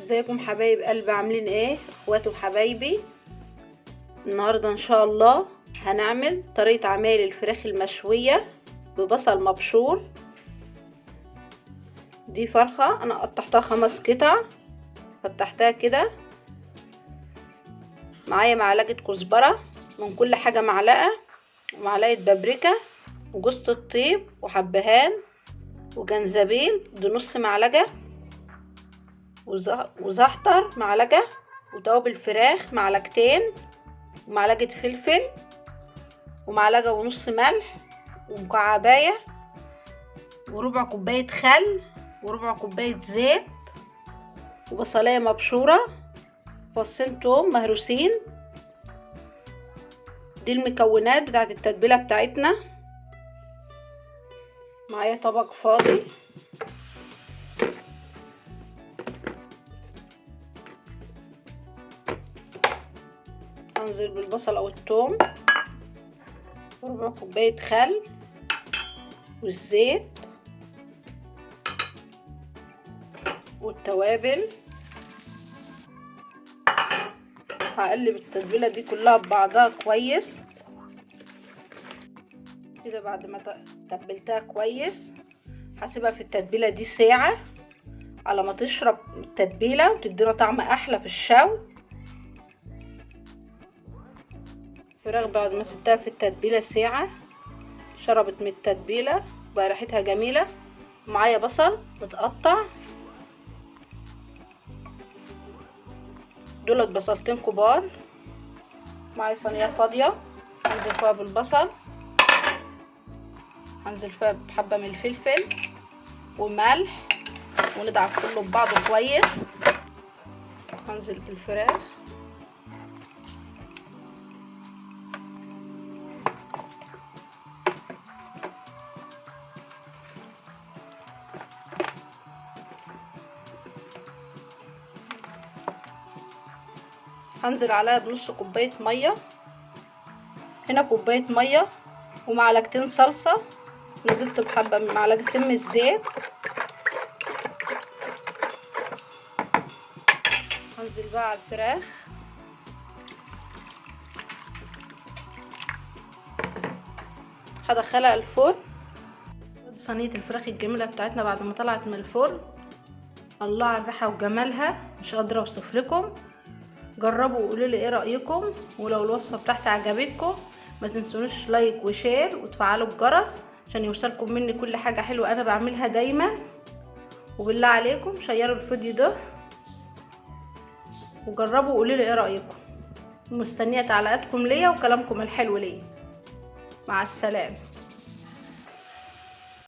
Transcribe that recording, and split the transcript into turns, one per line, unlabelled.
ازيكم حبايب قلب، عاملين ايه اخواتي وحبايبي؟ النهارده ان شاء الله هنعمل طريقه عمايل الفراخ المشويه ببصل مبشور. دي فرخة انا قطعتها 5 قطع، فتحتها كده. معايا معلقه كزبره من كل حاجة، معلقه ومعلقة بابريكا وجوزة الطيب وحبهان وجنزبيل، دي نص معلقه، وزعتر معلقه، وتوابل فراخ معلقتين، ومعلقة فلفل، ومعلقة ونص ملح، ومكعبايه، وربع كوباية خل، وربع كوباية زيت، وبصلايه مبشوره، فصين توم مهروسين. دي المكونات بتاعت التتبيله بتاعتنا. معايا طبق فاضي، انزل بالبصل او الثوم، ربع كوباية خل، والزيت، والتوابل. هقلب التتبيله دي كلها ببعضها كويس كده. بعد ما تبلتها كويس هسيبها في التتبيله دي ساعة على ما تشرب التتبيله وتدينا طعم احلى في الشوي. الفراخ بعد ما سبتها في التتبيله ساعة شربت من التتبيله بقى ريحتها جميلة. معايا بصل متقطع، دولت بصلتين كبار. معايا صينية فاضية هنزل فيها بالبصل، هنزل فيها بحبه من الفلفل وملح، وندعك كله ببعضه كويس. هنزل بالفراخ، هنزل عليها بنص كوباية مية، هنا كوباية مية ومعلقتين صلصة، نزلت بحبة من معلقتين من الزيت. هنزل بقى على الفراخ، هدخلها الفرن. صينية الفراخ الجميلة بتاعتنا بعد ما طلعت من الفرن، الله على الريحة وجمالها، مش قادرة اوصف لكم. جربوا وقولوا لي ايه رايكم، ولو الوصفة بتاعتي عجبتكم ما تنسونيش like و share وتفعلوا الجرس عشان يوصلكم مني كل حاجة حلوة انا بعملها دايما. وبالله عليكم شيروا الفيديو ده وجربوا وقولوا لي ايه رايكم. مستنيه تعليقاتكم ليا وكلامكم الحلو ليا. مع السلامة.